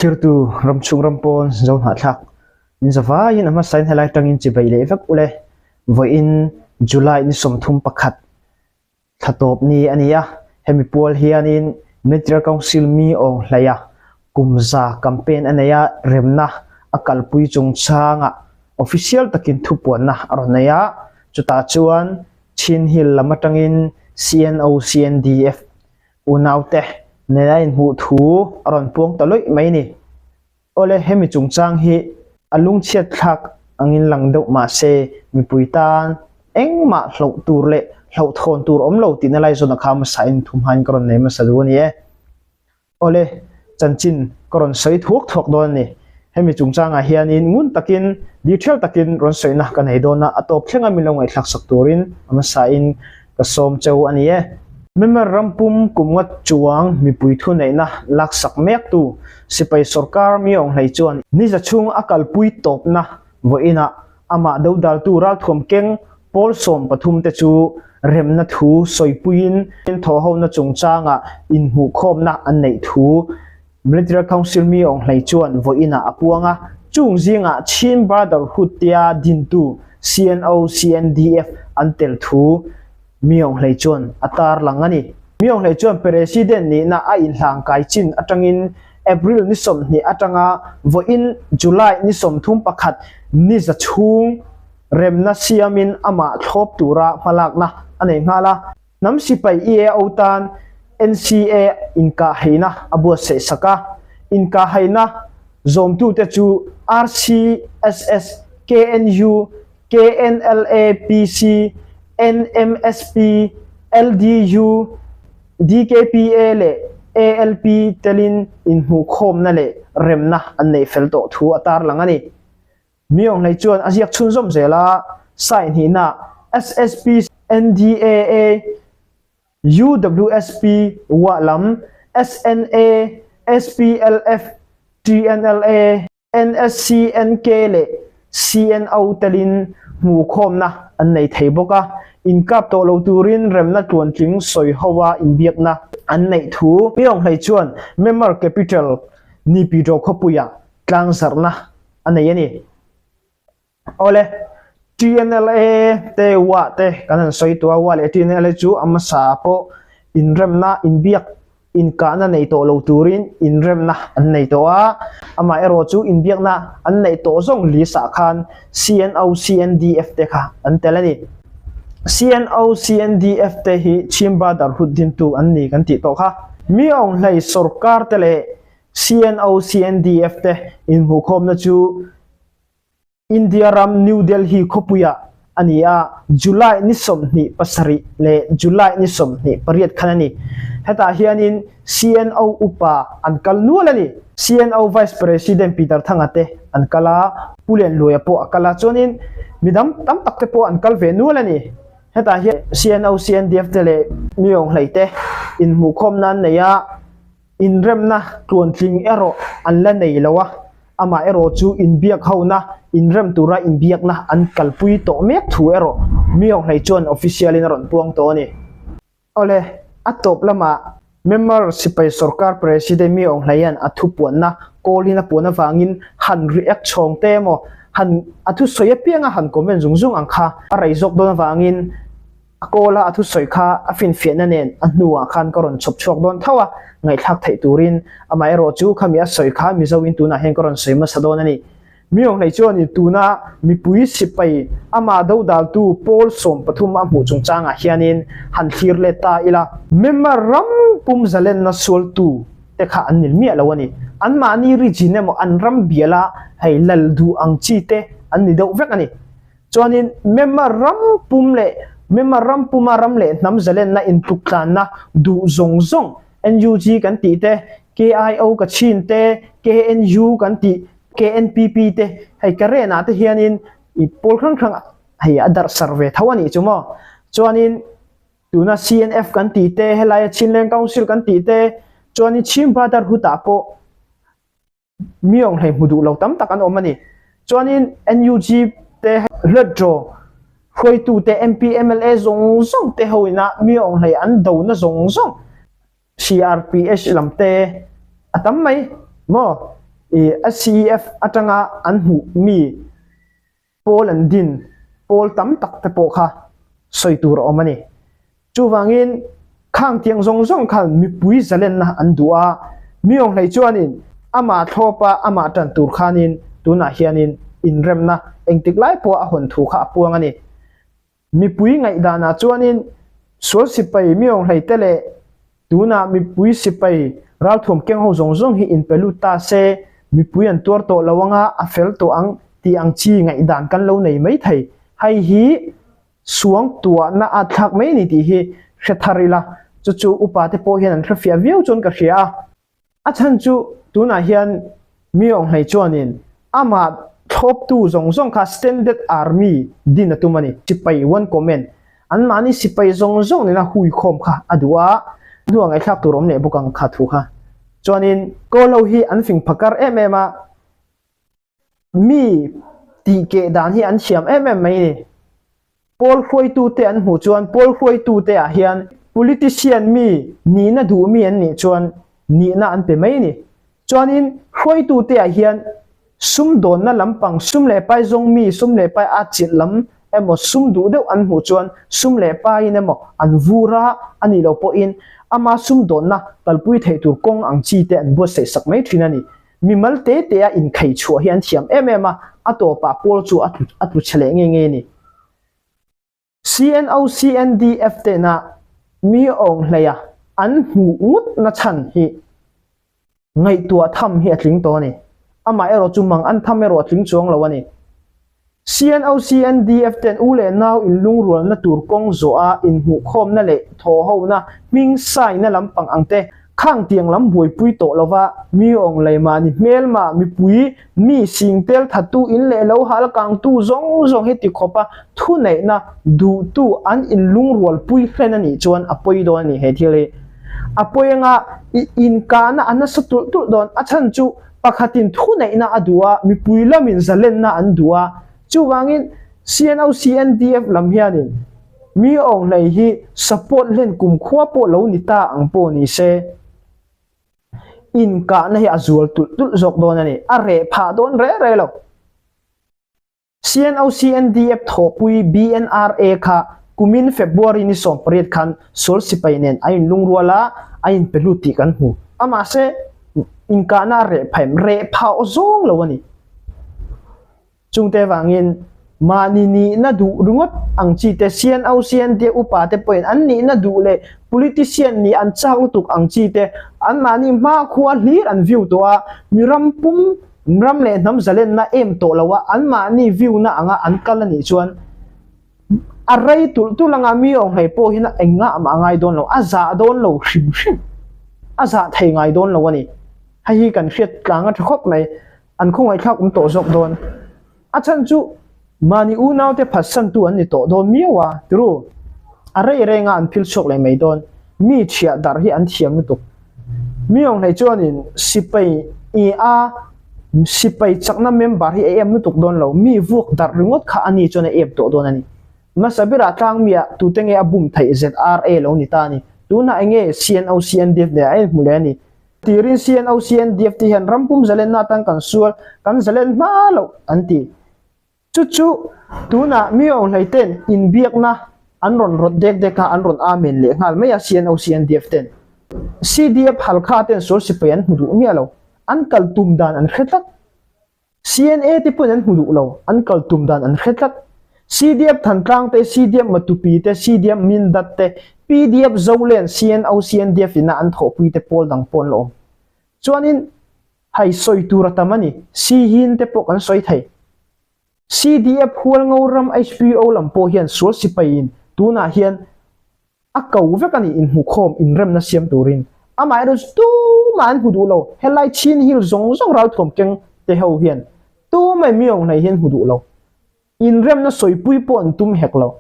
Thirtu ramchhung ram pawn zo hnahthlak min zavaiin a hmasain helai tangin chibai leh vek ule. Vawiin July ni 31 thla tawp ni a ni a, hemi pual hianin Military Council mi awng hlaiha kum za campaign a nei a, remna a kalpui chungchangah official takin thupuanna a rawn nei a, chutah chuan Chin Hill lam atangin CNO CNDF Unaute nena inhmuh thu a rawn puang ta lawih mai ni. Awle, hemi chungchang hi a lungchhiat thlak angin lang deuh mah se, mipui tan engmah hloh tur leh hlauhthawn tur awm lo tihna lai zawn a kha hmasa in thu hmain ka rawn nei hmasa duh a ni e. Awle, chanchin ka rawn sawi thuak thuak dawn a ni. Hemi chungchangah hianin ngun takin, detail takin rawn sawina ka nei dawn a, a tawp thlenga min lo ngaihthlaksak turin a hmasain ka sawm cheu a ni e. Myanmar ram pum kum nga chuang mipui thuneihna laksak mektu sipai sorkar Myaung Hlei chuan ni za chhung a kalpui tawpna vawiinah amah dodaltu ralthuam keng pawl 13 te chu remna thu sawipuiin thawhhona chungchangah inhmuhkhawmna an neih thu Military Council Myaung Hlei chuan vawiinah a puang a, chung zingah Chin Brotherhood tia dintu CNO, CNDF an tel thu Myaung Hlei chuan a tarlang a ni. Myaung Hlei chuan President nihna a inhlangkai chin atangin April ni 20 atanga vawiin July ni 31 ni za chhung remna siamin amah thlawp tura hmalakna a nei nghal a. Hnam sipai EAO tan NCA inkahheina a buatsaih sak a, inkahheina zawmtute chu RCSS, KNU, KNLA, PC, NMSP, LDU, DKPA leh ALP telin inhmuhkhawmna leh remna an neih fel tawh thu a tarlang a ni. Myaung Hlei chuan a ziak chhunzawm zel a, Sai hnihna SSP, NDAA, UWSP, Wah lam, SNA, SPLF, TNLA, NSCNK leh CNO telin hmuhkhawmna an nei thei bawk a, inkap tawh lo turin remna tluantling sawi hoa inbiakna an neih thu Myaung Hlei chuan Myanmar capital Naypyidaw khawpuiah tlangzarhna a nei a ni. Awle, TNLA te Wa te kan han sawi tawh a, Wa leh TNLA chu a hmasa pawh inremna, inbiak, inkahna nei tawh lo turin inremna an nei tawh a, amaherawh chu inbiakna an neih tawh zawng list ah khan CNO, CNDF te kha an tel a ni. CNO, CNDF te hi Chin Brotherhood dintu an ni kan tih tawh kha. Myaung Hlei sorkar te leh CNO, CNDF te inhmuhkhawmna chu India ram New Delhi khawpuiah a ni a, July ni 27 leh July ni 28 khan a ni. Hetah hianin CNO upa an kal nual a ni. CNO Vice President Peter Thanga te an kal a, Pu Lianluaia pawh a kal a, chuanin midang tam tak te pawh an kal ve nual a ni. Hetah hian CNO, CNDF te leh Myaung Hlei te inhmuhkhawmna an nei a. Inremna tluantling erawh an la nei lo a, amah erawh chu inbiak hona, inrem tura inbiakna an kalpui tawh mek thu erawh Myaung Hlei chuan official in a rawn puang tawh a ni. Awle, a tawp lamah Myanmar sipai sorkar President Myaung Hleia'n a thupuanna call in a puan avangin han react chhawng te emaw, han a thusawi apianga han comment zung zung ang kha a rei zawk dawn avangin, A call-a a thusawi kha a finfiahna nen a hnuah khan ka rawn chhawp chhuak dawn tho a, ngaihthlak theih turin. Amaherawh chu khami a sawi kha Mizoin tunah hian ka rawn sawi hmasa dawn a ni. Myaung Hlei chuanin tuna mipui sipai amah dodaltu pawl 13 a hmuh chungchangah hianin han thlir let ta ila. Myanmar ram pum zalenna sualtu te kha an nil miah lo a ni. Anmahni region emaw an ram biala hei lal duh ang chi te an ni deuh vek a ni. Chuanin Myanmar ram pum leh Myanmar ram puma ram leh hnam zalenna intluk tlanna duh zawng zawng NUG kan tih te, KIO ka chhin te, KNU kan tih, KNPP te hei Karen ah te hianin i pawl hrang hrang hei a darh sar ve tho a nih chu maw. Chuanin tuna CNF kan tih te, helaia Chinleng Council kan tih te, chuanin Chin Brotherhood ah pawh Myaung Hlei hmu duh lo tam tak an awm a ni. Chuanin NUG te Hluttaw hruaitu te MP mla zawng zawng te ho ina Myaung Hlei an dona zawng zawng CRPH lam te a tam mai maw? I SCEF atanga an hmuh mi pawl an din pawl tam tak te pawh kha sawi tur a awm a ni. Chuvangin khang tiang zawng zawng khan mipui zalenna an duh a, mi awnghlei chuanin amah thlawpa amah tan tur khanin tunah hianin inremna engtik lai pawha a hawn thu kha a puang a ni. Mipui ngaihdanah chuanin sual sipai mi awnghlei te leh tunah mipui sipai ralthuam keng ho zawng zawng hi inpe lut ta se mipui an tuar tawh lo anga a fel tawh ang tih ang chi ngaihdan kan lo nei mai thei. Hei hi suang tuahna a thlak mai a ni tih hi hre thar ila chu chu upa te pawh hian an hrefiah viau chuan ka hria a. A chhan chu tunah hian mi awnghlei chuanin amah thlawptu zawng zawng kha Standard Army din a tum a ni. Sipai one comment anmahni sipai zawng zawng nena huikhawm kha a duh a, hnuah ngaihthlak tur awm leh bawk ang kha thu kha. Chuanin Kawlho hi an fing phakar em em a, Mi tih keh dan hi an thiam em em mai ni. Pawl hruaitute an hmuh chuan pawl hruaitute ah hian politician mi nihna duh mi an nih chuan nihna an pe mai ni. Chuanin hruaitute ah hian sumdawnna lampang sum leh pai zawng mi sum leh pai atchilh lam emaw sum duh deuh an hmuh chuan sum leh paiin emaw an vur a, a nih loh pawhin ama sumdawnna kalpui theih tur kawng ang chi te an buatsaih sak mai thin a ni. Mimal te te a inkhei chhuah hi an thiam em em a, a tawpah pawl chu a a tlu chhe leh ngei ngei a ni. CNO CNDF tena mi awng hleia an hmuh ngut na chhan hi ngaihtuah tham hi a tling tawh a ni. Amah erawh chu mang an tham erawh a tling chuang lo a ni. CNO CNDF ten u leh nau inlungrualna tur kawng zawh a inhmuhkhawmna leh thawhhona hming saina lampang ang te khang tiang lam buaipui tawh lova mi awng lei mahni hmelma mipui mi singtel thattu in leh lo hal kangtu zawng zawng hi tikhawp a thuneihna duhtu an inlungrualpui hlen a nih chuan a pawi dawn a ni he thil hi a pawi anga i inkahna a nasa tulh tulh dawn a chhan chu Pakhatin thuneihna a duh a, mipui lamin zalenna an duh a, chuvangin CNO CNDF lam hianin mi awnghlei hi support hlen kumkhua pawh lo ni ta ang pawh ni se, inkahna hi a zual tulh tulh zawk dawn a ni, a reh phah dawn reh reh lo. CNOCNDF thawhpui BNRA kha kumin February ni 18 khan sual sipai nen a inlungrual a, a inpe lut tih kan hmu. A mahse, inkahna a reh phaim, reh phah aw zawng lo a ni. Chungte vangin mahni nihna duh ringawt ang chi te, CNOCNDF upa te pawhin an nihna duh leh politician nih an chak lutuk ang chi te, anmahni hmakhua hlir an view tawh a, mi ram pum Ram leh hnam zalenna em tawh lo a, anmahni view-na anga an kal a nih chuan a rei tulh tulh anga mi awnghlei pawh hian engah mah a ngai dawn lo, a zah dawn lo hrim hrim, a zah thei ngai dawn lo a ni. Hei hi kan hriat tlang a tha khawp mai, an khawngaihthlak awm tawh zawk dawn. A chhan chu mahni unaute phatsantu an ni tawh dawn miau a, tiru? A rei renga an phil chhuak leh mai dawn. Mi thiah darh hi an thiam lutuk. Mi awnghlei chuanin sipai i a sipai chakna member hi a em lutuk dawn lo. Mi vuak darh ringawt kha ani chuan a em tawh dawn a ni. Hmasa berah tlangmiah tute nge a bum theih ZRA lo ni ta a ni. Tunah enge CNO CNDF nen a inhmu leh a ni. Tirin CNO CNDF te hian ram pum zalenna atan kan sual, kan zalen hma loh an ti. Chu chu tunah mi awnghlei ten inbiakna an rawn rawt dek dek a, an rawn amen leh nghal mai a CNO CNDF ten. CDF Halkha ten sual sipai an hmu duh miah lo, an kal tum dan an hre tlat. CNA te pawhin an hmu duh lo, an kal tum dan an hre tlat. CDF Thantlang te, CDF Matupi te, CDF Mindat te, PDF Zolen, CNO, CNDF ina an thawhpui te pawl dang pawh an la awm. Chuanin hei sawi tur a tam a ni, Sihin te pawh kan sawi thei. CDF Hualngo ram HPO lam pawh hian sual sipaiin tunah hian A ko vek a ni inhmukhawm inremna siam turin. Amaherawh chu tumah an hmu duh lo. Helai Chin Hill zawng zawng ralthuam keng te ho hian tumah Myaunghlei hi an hmu duh lo. Inremna sawipui pawh an tum hek lo.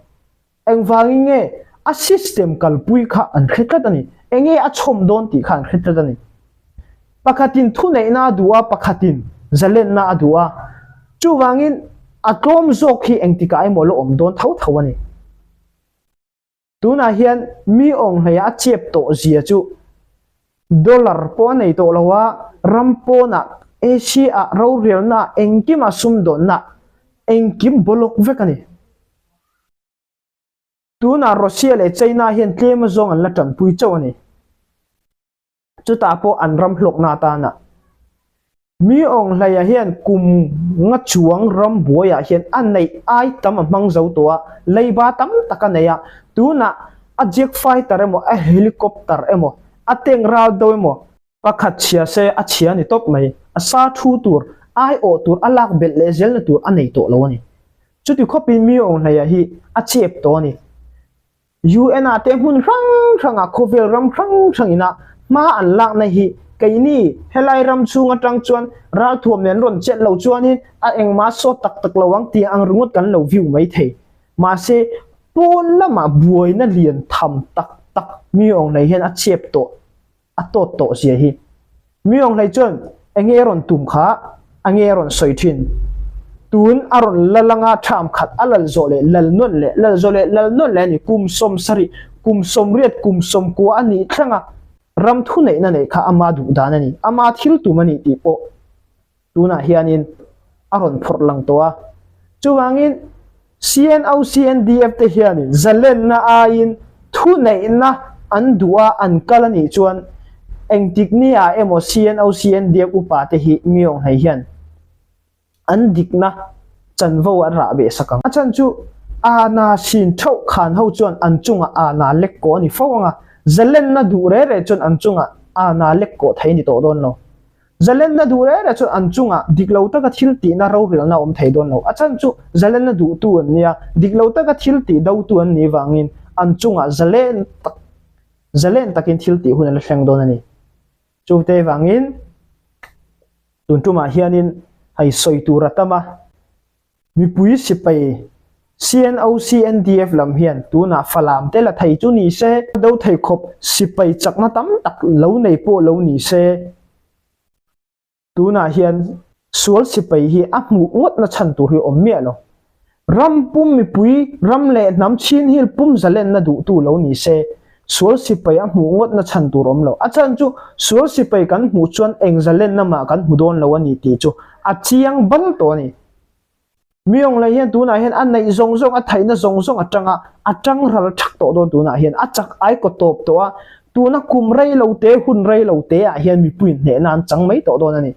Engvangin nge a system kalpui kha an hre tlat a ni. Enge a chhawm dawn tih kha an hre tlat a ni. Pakhatin thuneihna a duh a, pakhatin zalenna a duh a. Chuvangin a tlawm zawk hi engtikah emaw la awm dawn tho tho a ni. Tunah hian mi awnghleia a chep tawh zia chu dollar pawh a nei tawh lo a, ram pawnah Asia-ah rorelna engkima sumdawnna engkim bawlawk vek a ni. Tunah Russia leh China hian tlem azawng an la tanpui chauh a ni. Chutah pawh an ram hlawkna atana Mi Aung Hlaia hian kum nga chuang ram buaiah hian a neih ai tam a hmang zo tawh a, leiba tam tak a nei a. Tunah a jet fighter emaw, a helicopter emaw, a tank ral do emaw, Pakhat chhia se a chhia ni tawp mai. A sa thu tur, aiawh tur a lak belh leh zelna tur a nei tawh lo a ni. Chuti khawpin Mi Aung Hlaia hi a chep tawh a ni. UN ah te hmun hrang hrangah khawvel ram hrang hrang ina hma an lakna hi keini helai ram chhung atang chuan ralthuam nen rawn chet lo chuanin a engmah sawt tak tak lo ang tih ang ringawt kan lo view mai thei. Mahse, pawn lamah buaina lian tham tak tak Mi Aung Hlai hian a chep tawh. a tawt tawh zia hi. Miawnghlei chuan enge a rawn tum kha a nge a rawn sawi thin. Tun a rawn lal anga tham khat a lal zawh leh lal nawn leh lal zawh leh lal nawn leh a ni. Kum 70, kum 80, kum 90 a nih thleng a ram thuneihna neih kha ama duh dan a ni. Ama thil tum a nih tih pawh tunah hianin a rawn phawrh lang tawh a. Chuvangin CNO CNDF te hianin zalenna aiin thuneihna an duh a an kal a nih chuan engtik ni ah emaw CNO CNDF upa te hi Myong hlei hian an dikna chanvo an rah beh sak ang. A chhan chu Ana sin theuh khan ho chuan an chungah Ana lek kawh a ni fo ang a, zalenna duh reh reh chuan an chungah Ana lek kawh thei a ni tawh dawn lo. Zalenna duh reh reh chuan an chungah dik lo taka thil tihna rorelna a awm thei dawn lo. A chhan chu zalenna duhtu an nia, dik lo taka thil tih dotu an nih vangin an chungah zalen tak zalen takin thil tih hun a la thleng dawn a ni. Chute vangin tun tumah hianin hei sawi tur a tam a. Mipui sipai CNO CNDF lam hian tunah Falam te la thei chu ni se, do thei khawp sipai chakna tam tak lo nei pawh lo ni se, tunah hian sual sipai hi a hmuh ngawtna chhan tur hi awm miah lo. Ram pum mipui ram leh hnam chhin hil pum zalenna duhtu lo ni se, sual sipai a hmuh ngawtna chhan tur awm lo. A chhan chu sual sipai kan hmuh chuan eng zalenna mah kan hmu dawn lo a ni tih chu a chiang bal tawh a ni. Miawng leh hian tunah hian a neih zawng zawng, a theihna zawng zawng a tang a, a tang ral thak tawh dawn tunah hian a chak ai kaw tawp tawh a, tuna kum rei lo te, hun rei lo te ah hian mipuiin hnehna an chang mai tawh dawn a ni.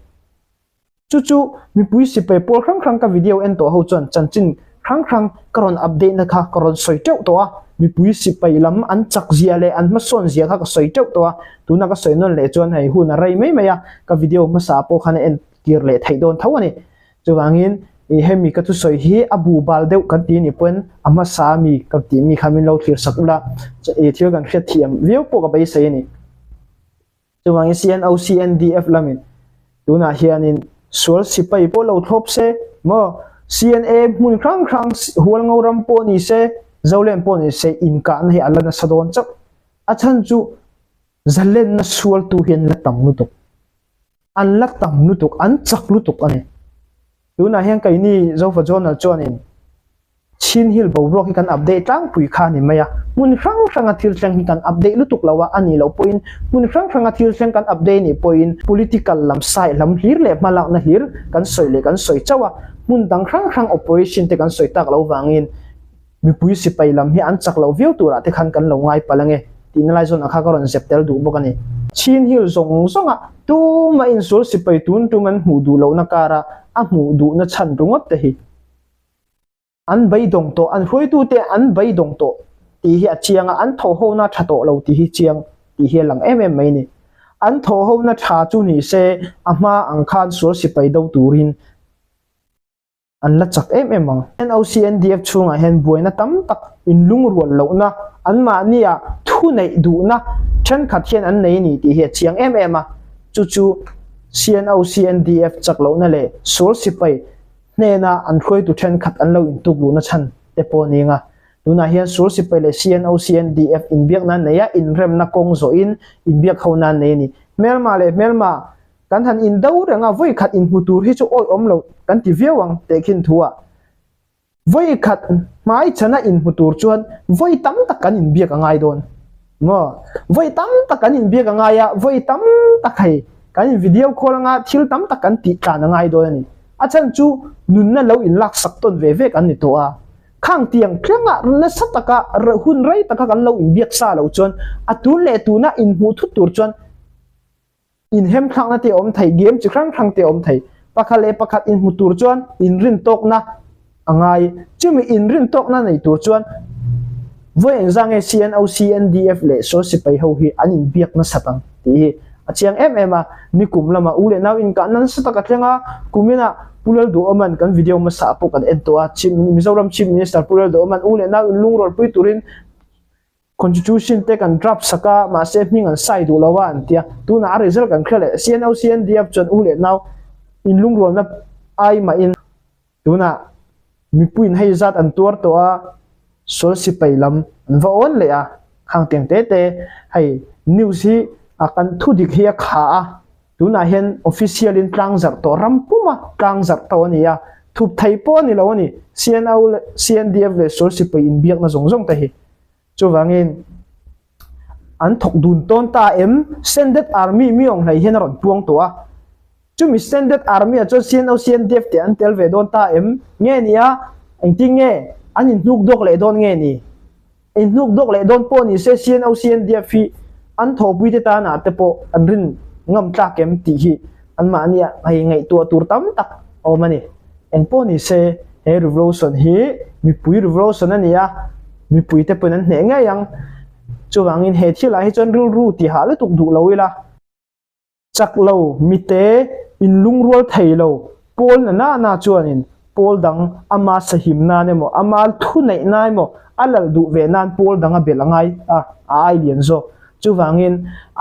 Chu chu mipui sipai pawl hrang hrang ka video en tawh ho chuan chanchin hrang hrang ka rawn update na kha ka rawn sawi teuh tawh a, mipui sipai lam an chak zia leh an hmasawn zia kha ka sawi teuh tawh a, tuna ka sawi nawn leh chuan hei hun a rei mai mai a, ka video hmasa pawh khan a en tir leh theih dawn tho a ni. Chuvangin i hemi ka thusawi hi a bu bal deuh kan ti nih pawhin a hmasa ami ka tih mi kha min lo thlir sak ula, i thil kan hriatthiam viau pawh ka beisei a ni. Chuvangin CNO CNDF lamin tunah hianin sual sipai pawh lo thlawp se maw CNA hmun hrang hrang Hualngo ram pawh ni se Zolen pawh ni se inkahna hi a la nasa dawn chauh. A chhan chu zalenna sualtu hi an la tam lutuk. An la tam lutuk, an chak lutuk a ni. Tunah hian keini Zofa Journal chuanin Chin Hill boruak hi kan update tlangpui kha a ni mai a. Hmun hrang hranga thil thleng hi kan update lutuk lo a, a nih loh pawhin hmun hrang hranga thil thleng kan update nih pawhin political lam side lam hlir leh hmalakna hlir kan sawi leh kan sawi chauh a. Hmun dang hrang hrang operation te kan sawi tak loh vangin Mipui sipai lam hi an chak loh viau turah te khan kan lo ngai palh ange tihna lai zawnah kha ka rawn zep tel duh bawk a ni. Chin Hill zawng zawnga tumah insual sipai tun tum an hmuh duh lohna kara a hmuh duhna chhan ringawt te hi an beidawng tawh, an hruaitute an beidawng tawh tih hi a chiang a, an thawhhona tha tawh lo tih hi chiang tih hi a lang em em mai a ni. An thawhhona tha chu ni se a hma ang khan sual sipai do turin an la chak em em ang. NOCNDF chhungah hian buaina tam tak inlungrual lohna, anmahnia thu neih duhna thenkhat hian an nei a ni tih hi a chiang em em a. Chu chu CNOCNDF chak lohna leh sual sipai hnena an hruaitu thenkhat an lo intuk luhna chhan te pawh a ni ang a. Tunah hian sual sipai leh CNOCNDF inbiakna an nei a, inremna kawng zawhin inbiak hona an nei a ni. Hmelma leh hmelma Kan han indo reng a, vawi khat inhmu tur hi chu awi awm lo kan ti viau ang tehkhin thu ah. Vawi khat hmai chhana inhmu tur chuan vawi tam tak kan inbiak a ngai dawn maw? Vawi tam tak kan inbiak a ngai a, vawi tam tak hei. Kan in video call anga thil tam tak kan tih tlan a ngai dawn a ni. A chhan chu nunna lo in laksak tawn ve ve kan ni tawh a. Khang tiang tlengah nasa taka hun rei taka kan lo inbiak sa lo chuan a tun leh tuna inhmuh thut tur chuan Inhemthlakna te a awm thei, game chi hrang hrang te a awm thei. Pakhat leh pakhat inhmu tur chuan inrintawkna a ngai. Chumi inrintawkna nei tur chuan vawi engzah nge CNO, CNDF leh Sawl sipai ho hi an inbiak nasat ang tih hi a chiang em em a. Nikum lama u leh nau inkahna nasa tak a thleng a, kuminah Pu Lalduhawman kan video hmasa ah pawh kan en tawh a, Chief Mizoram Chief Minister Pu Lalduhawman u leh nau inlungrualpui turin Constitution te kan draft sak a, mahse hming an sai duh lo a an tia. Tunah a result kan hria leh CNO CNDF chuan u leh nau inlungrualna ai mahin tunah mipuiin hei zat an tuar tawh a, sual sipai lam an va awn leh a, khang tiang te te hei news hi a kan thudik hi a kha a, tunah hian official in tlang zarh tawh ram puma tlang zarh tawh a ni a, thup thei pawh a ni lo a ni CNO leh CNDF leh sual sipai inbiakna zawng zawng te hi. Chuvangin, an thawk dun tawn ta em? Standard Army mi awng hlei hian a rawn puang tawh a. Chumi Standard Army ah chuan CNO, CNDF te an tel ve dawn ta em? Nge ni a, engtin nge an inhnuk dawk leh dawn nge ni? Inhnuk dawk leh dawn pawh ni se CNO, CNDF hi an thawhpui te tanah te pawh an rin ngam tlak em tih hi anmahni ah hei ngaihtuah tur tam tak a awm a ni. Engpawh ni se, he revolution hi mipui revolution a ni a, mipuite pawhin an hneh ngei ang. Chuvangin he thilah hi chuan rilru tihah lutuk duh lo ila, chak lo, mite, inlungrual thei lo, pawl na na na chuanin pawl dang ama sahim nan emaw, ama thu neih na emaw, a lal duh ve nan pawl dang a belh a ngai a, a ai lian zawk. Chuvangin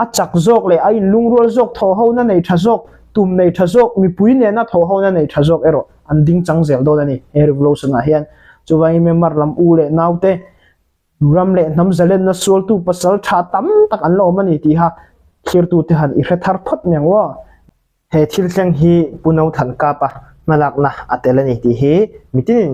a chak zawk leh a inlungrual zawk, thawhhona nei tha zawk, tum nei tha zawk, mipui nena thawhhona nei tha zawk erawh an ding chang zel dawn a ni he revolution ah hian. Chuvangin Myanmar lam u leh naute, ram leh hnam zalenna sualtu pasal tha tam tak an la awm a ni tiha thlirtute han i hre thar phawt mai ang aw. He thil thleng hi Pu No Than Kapa hmalakna a tel a ni tih hi mitinin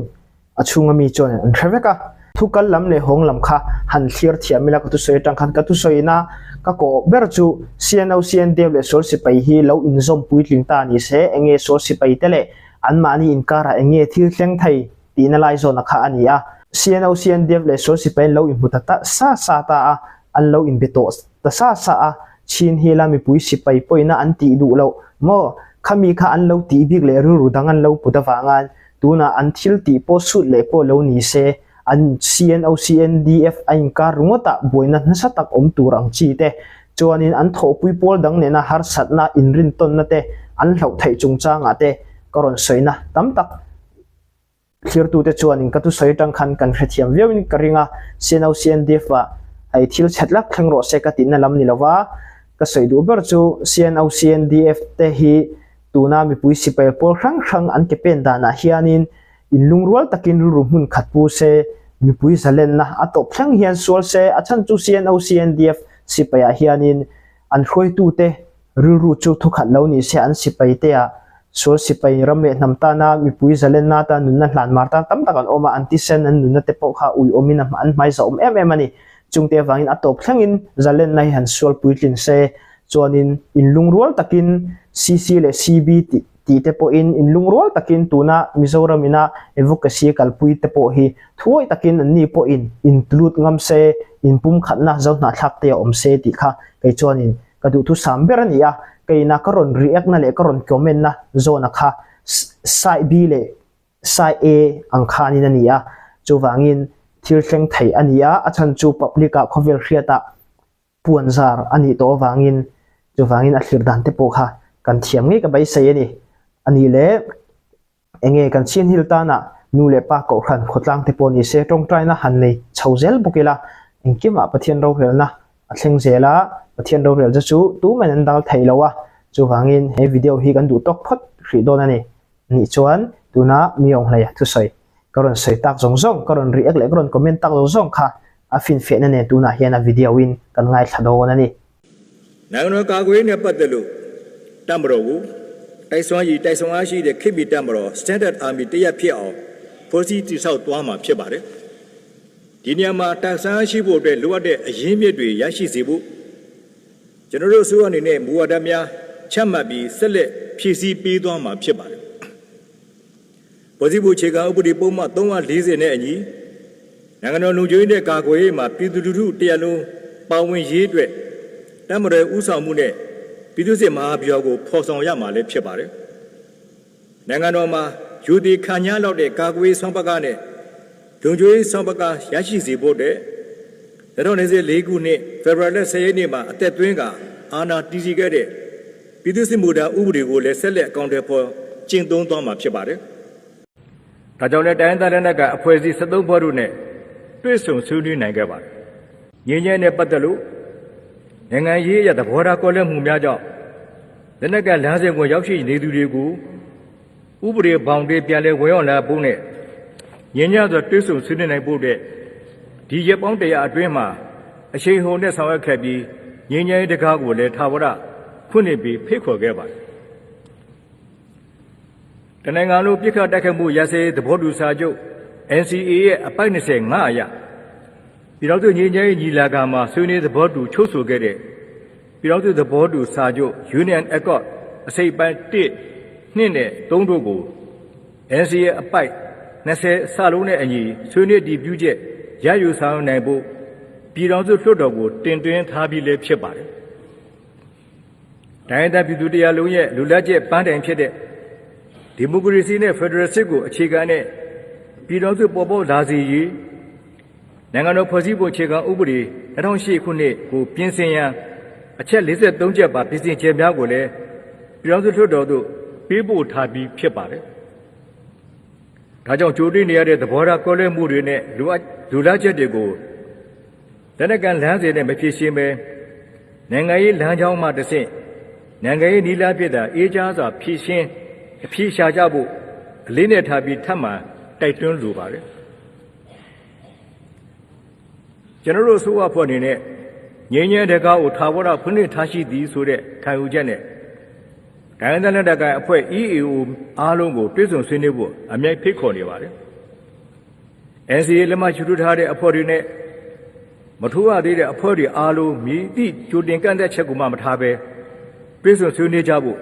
a chhunga mi chuan an hre vek a. Thu kal lam leh hawng lam kha han thlir thiam ila ka thusawi atang khan ka thusawina ka kawh ber chu CNO, CNDF leh sual sipai hi lo inzawm puitling ta ni se enge sual sipai te leh anmahni inkarah enge thil thleng thei tihna lai zawna kha a ni a. CNO, CNDF leh sual sipai an lo inhmu ta ta sa sa ta a, an lo inbe tawh ta sa sa a, Chin hi la mipui sipai pawina an tih duh loh maw? Khami kha an lo tih bik leh rilru dang an lo put avangan tunah an thil tih pawh sut leh pawh lo ni se, an CNO CNDF a inkar ringawtah buaina nasa tak awm tur ang chi te chuanin an thawhpui pawl dang nena harsatna inrintawnna te an hlauh theih chungchangah te ka rawn sawina tam tak Thlirtute chuanin ka thusawi atang khan kan hrethiam viauin ka ring a, CNO CNDF ah hei thil chhet lak thleng rawh se ka tihna lam ni lova, ka sawi duh ber chu CNO CNDF te hi tuna mipui sipai pawl hrang hrang an ke pen danah hianin inlungrual takin rilru hmun khat pu se, mipui zalenna a tawp thleng hian sual se, a chhan chu CNO CNDF sipaiah hianin an hruaitute Rilru chu thukhat lo ni se an sipai te ah sual sipai ram leh hnam tana mipui zalenna atan nunna hlan mar tan tam tak an awm a, an tisen an nunna te pawh kha uiawm in an hmai zahawm em em a ni. Chungte avangin a tawp thlengin zalenna hi han sual puitlin se chuanin inlungrual takin CC leh CB tih tih te pawhin inlungrual takin tuna Mizoram ina advocacy kalpui te pawh hi thuawih takin anni pawhin intulut ngam se inpumkhatna zohnahthlak te a awm se tih kha kei chuanin Ka duhthusam ber a ni a, keina ka rawn react na leh ka rawn comment na zawna kha Sai B leh Sai A ang khanin a ni a, chuvangin thil thleng thei a ni a, a chhan chu public ah khawvel hriatah puan zar a nih tawh avangin chuvangin a thlir dan te pawh kha kan thiam ngei ka beisei a ni. A nih leh. Enge kan Chin Hill tana nu leh pa kohhran khawtlang te pawh ni se tawngtaina han nei chho zel bawk ila, engkimah Pathian rorelna a thleng zel a, Pathian rorel chu chu tumahin an dal thei lo a, chuvangin he video hi kan duh tawk phawt hrih dawn a ni. Nih chuan tuna mi awnghlei thusawi ka rawn sawi tak zawng zawng, ka rawn react leh ka rawn comment tak zawng zawng kha a finfiahna nen tunah hian a video in kan ngaithla dawn a ni. နိုင်ငံတော်ကာကွယ်ရေးနဲ့ပတ်သက်လို့တပ်မတော်ကိုတိုက်စွမ်းရည်တိုက်စွမ်းအားရှိတဲ့ခေတ်မီတပ်မတော် Standard Army တရပ်ဖြစ်အောင်ဖွဲ့စည်းတည်ဆောက်သွားမှာဖြစ်ပါတယ်။ဒီနေရာမှာတိုက်စွမ်းအားရှိဖို့အတွက်လိုအပ်တဲ့အရင်းမြစ်တွေရရှိစေဖို့ကျွန်တော်တို့အစိုးရအနေနဲ့မူဝါဒများ ချမှတ်ပြီးဆက်လက်ဖြည့်ဆည်းပေးသွားမှာဖြစ်ပါတယ်။ဖွဲ့စည်းပုံအခြေခံဥပဒေပုံမှန်340နဲ့အညီနိုင်ငံတော်လုံခြုံရေးနဲ့ကာကွယ်ရေးမှာပြည်သူလူထုတရားလုံးပါဝင်ရေးအတွက်တပ်မတော်ဦးဆောင်မှုနဲ့ပြည်သူ့စစ်မဟာဗျူဟာကိုဖော်ဆောင်ရမှာလည်းဖြစ်ပါတယ်။နိုင်ငံတော်မှာယူဒီခံညာလောက်တဲ့ကာကွယ်ရေးဆောင်ပကနဲ့လုံခြုံရေးဆောင်ပကရရှိစေဖို့တဲ့2024ခုနှစ်ဖေဖော်ဝါရီလ10ရက်နေ့မှာအသက်သွင်းကအာဏာတည်ရှိခဲ့တဲ့ပြည်သူ့စစ်မှုထမ်းဥပဒေကိုလည်းဆက်လက်အကောင်အထည်ဖော်ကျင့်သုံးသွားမှာဖြစ်ပါတယ်။ဒါကြောင့်လည်းတိုင်းသားလက်နက်ကအဖွဲအစည်း73ဖွဲ့တို့နဲ့တွေ့ဆုံဆွေးနွေးနိုင်ခဲ့ပါတယ်။ငြိမ်းချမ်းနဲ့ပတ်သက်လို့နိုင်ငံရေးအရသဘောထားကွဲလွဲမှုများကြောင့်လက်နက်ကလမ်းစဉ်ကိုရောက်ရှိနေသူတွေကိုဥပဒေဘောင်တွေပြန်လည်ဝင်ရောက်လာဖို့နဲ့ငြိမ်းချမ်းစွာတွေ့ဆုံဆွေးနွေးနိုင်ဖို့တဲ့ဒီရက်ပေါင်းတရာအတွင်းမှာအရှိန်ဟုန်နဲ့ဆောင်ရွက်ခဲ့ပြီးငြိမ်းချမ်းရေးတကားကိုလည်းထာဝရဖွင့်လှစ်ပြီးဖိတ်ခေါ်ခဲ့ပါတယ်။တနိုင်ငံလုံးပြစ်ခတ်တိုက်ခိုက်မှုရစဲသဘောတူစာချုပ် NCA ရဲ့အပိုက်25အရပြည်တော်စုငြိမ်းချမ်းရေးညီလာခံမှာဆွေးနွေးသဘောတူချုပ်ဆိုခဲ့တဲ့ပြည်တော်စုသဘောတူစာချုပ် Union Accord အစိပ်ပိုင်း1နှစ်နဲ့3တို့ကို NCA အပိုက်20စလုံးနဲ့အညီဆွေးနွေးတည်ပြုချက်ရယူဆောင်ရွက်နိုင်ဖို့ပြည်တော်စုလွှတ်တော်ကိုတင်သွင်းထားပြီးလည်းဖြစ်ပါတယ်။တိုင်းဒေသပြည်သူတရားလုံးရဲ့လူလက်ချက်ပန်းတိုင်ဖြစ်တဲ့ဒီမိုကရေစီနဲ့ဖက်ဒရယ်စစ်ကိုအခြေခံတဲ့ပြည်တော်စုပေါ်ပေါက်လာစေရေးနိုင်ငံတော်ဖွဲ့စည်းပုံအခြေခံဥပဒေ2008ခုနှစ်ကိုပြင်ဆင်ရန်အချက်53ချက်ပါပြင်ဆင်ချက်များကိုလည်းပြည်တော်စုလွှတ်တော်သို့ပေးပို့ထားပြီးဖြစ်ပါတယ်။ဒါကြောင့်ကြိုတွေ့နေရတဲ့သဘောထားကွဲလွဲမှုတွေနဲ့လူအပ်လူလားချက်တွေကိုလက်နက်ကန်လမ်းစဉ်နဲ့မဖြစ်ရှင်းပဲနိုင်ငံရေးလမ်းကြောင်းမှတဆင့်နိုင်ငံရေးနီလာဖြစ်တာအေးချမ်းစွာဖြည့်ရှင်းအဖြေရှာကြဖို့အလေးနဲ့ထားပြီးထပ်မံတိုက်တွန်းလိုပါတယ်ကျွန်တော်တို့အစိုးရဖွဲ့အနေနဲ့ငြိမ်းချမ်းတဲ့ကားကိုထာဝရဖွင့်လှစ်ထားရှိသည်ဆိုတဲ့ခံယူချက်နဲ့တိုင်းဒေသလက်တကိုင်အဖွဲ့ EAO အားလုံးကိုတွဲဆုံဆွေးနွေးဖို့အမြိုက်ဖိတ်ခေါ်နေပါတယ်။ NCA လက်မှတ်ချထားတဲ့အဖွဲ့တွေနဲ့မထိုးရသေးတဲ့အဖွဲ့တွေအားလုံးမြည်သည့်ကြိုတင်ကန့်သက်ချက်ကိုမှမထားဘဲတွဲဆုံဆွေးနွေးကြဖို့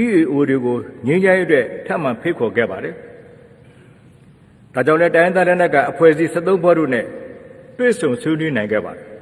EAO တွေကိုငြိမ်းချမ်းရေးအတွက်ထပ်မံဖိတ်ခေါ်ခဲ့ပါတယ်။ဒါကြောင့်လည်းတိုင်းဒေသလက်နက်ကအဖွဲ့အစည်း73ဖွဲ့တို့နဲ့တွေ့ဆုံဆွေးနွေးနိုင်ခဲ့ပါတယ်။